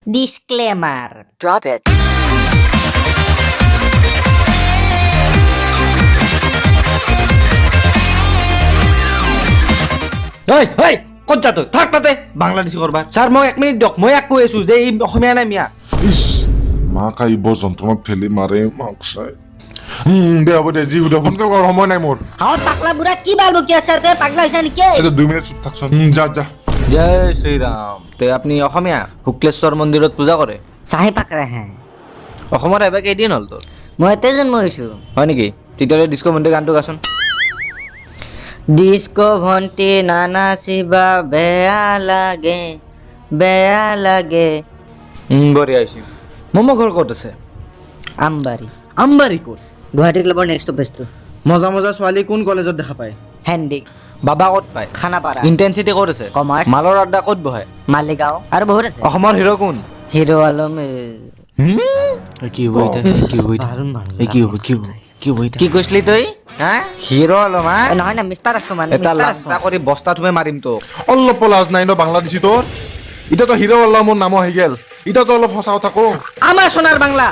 Disclaimer. Drop it. ঐ ঐ, ক'ত যা তই? থাক তাতে, বাংলাদেশী কৰবা। ছাৰ, মই এক মিনিট দিয়ক, মই ইয়াক কৈ আছো যে ই অসমীয়া নাই মিয়া। ইছ, মাক আহিব, যন্ত্ৰণাত ঠেলি মাৰে মাক চাই। দে, হ'ব দে, যি সোধ সোনকাল কৰ, সময় নাই মোৰ। হাও টাকলা বুঢ়া, কি বাল বকি আছা তই? পাগলা হৈছা নেকি? এতিয়া 2 মিনিট চুপ থাকচোন। যা যা। জয় শ্ৰীৰাম। তে আপুনি অসমীয়া? শুক্লেশ্বৰ মন্দিৰত পূজা কৰে? চাহে পাকৰা হে। অসমত আহিবা কেইদিন হ'ল তোৰ? মই ইয়াতে জন্ম হৈছো। হয় নেকি? তেতিয়াহ'লে ডিস্কো ভণ্টি গানটো গাচোন। ডিস্কো ভণ্টি নানাচিবা, বেয়া লাগে, বেয়া লাগে। বঢ়িয়া হৈছে। ম'ম' ঘৰ ক'ত আছে? আমবাৰী। আমবাৰী ক'ত? গুৱাহাটী ক্লাবৰ নেক্সট ষ্টপেজটো। মজা মজা ছোৱালী কোন কলেজত দেখা পায়? হেণ্ডিক। বাবা ক'ত পায়? খানাপাৰা। ইণ্টেনচিটি ক'ত আছে? কমাৰ্চ। মালৰ আড্ডা ক'ত বহে? মালিগাঁও, আৰু বহুত আছে। অসমৰ হিৰ' কোন? হিৰো আলম। কি হ'ব এতিয়া? কি হ'ব এতিয়া? এই কি হ'ব, কি হ'ব, কি হ'ব এতিয়া? কি কৈছিলি তই? হা, হিৰ' আলম? হা? নহয় না, মিষ্টাৰ আচমান। এটা মিষ্টাৰ লাংটা কৰি বস্তা থুমে মাৰিম তোক। অলপ লাজ নাই ন বাংলাদেশী তোৰ? এতিয়াতো হিৰ' আলমৰ নামো আহি গেল, এতিয়াতো অলপ সঁচা কথা কওঁ। আমার সোনার বাংলা,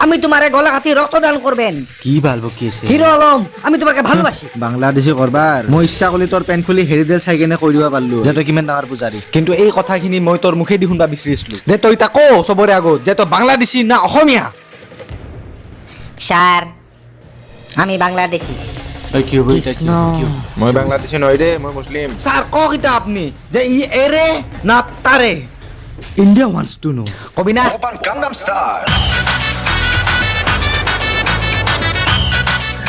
আমি তোমারে গলা কাটি রক্তদান করবেন। কি ভাল বকি আছে! হিরো আলম, আমি তোমাকে ভালোবাসি। বাংলাদেশী কৰবাৰ, মই ইচ্ছা কৰিলে তোৰ পেণ্ট খুলি হেৰিডাল চাই কেনে কৈ দিব পাৰলো যে তই কিমান ডাঙৰ পূজাৰী। কিন্তু এই কথাখিনি মই তোৰ মুখেদি শুনবা বিচাৰিছিলো যে তই তাক ক চবৰে আগত যে তই বাংলাদেশী না অসমীয়া। স্যার, আমি বাংলাদেশি। কি হ'ব এতিয়া? কি হ'ব, কি হ'ব? মই বাংলাদেশী নহয় দেই, মই মুছলিম। ছাৰ, কওক এতিয়া আপুনি যে ই এৰে না তাৰে। India wants to know. কবি না?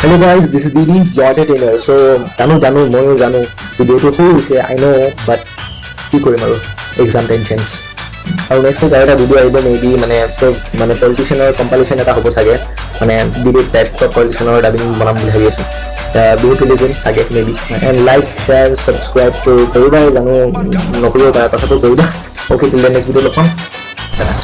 Hello guys, this is DD, your entertainer. So, জানো জানো, ময়ো জানো ভিডিঅ'টো সৰু হৈছে, আই ন', বাট কি কৰিম আৰু, এক্সাম টেনশ্যনছ। আৰু নেক্সট উইক আৰু এটা ভিডিঅ' আহিব মে বি, মানে চব মানে পলিটিচিয়ানৰ কম্পাইলেশ্যন এটা হ'ব চাগে, মানে ডিবেট টাইপ, চব পলিটিচিয়ানৰ ডাবিং বনাম বুলি ভাবি আছোঁ। বিহু তুলি দিম চাগে may be. And like, share, subscribe কৰিবাই, জানো, নকৰিব পাৰা, তথাপিও কৰিবা। Okay, till next video log পাম। টাটা।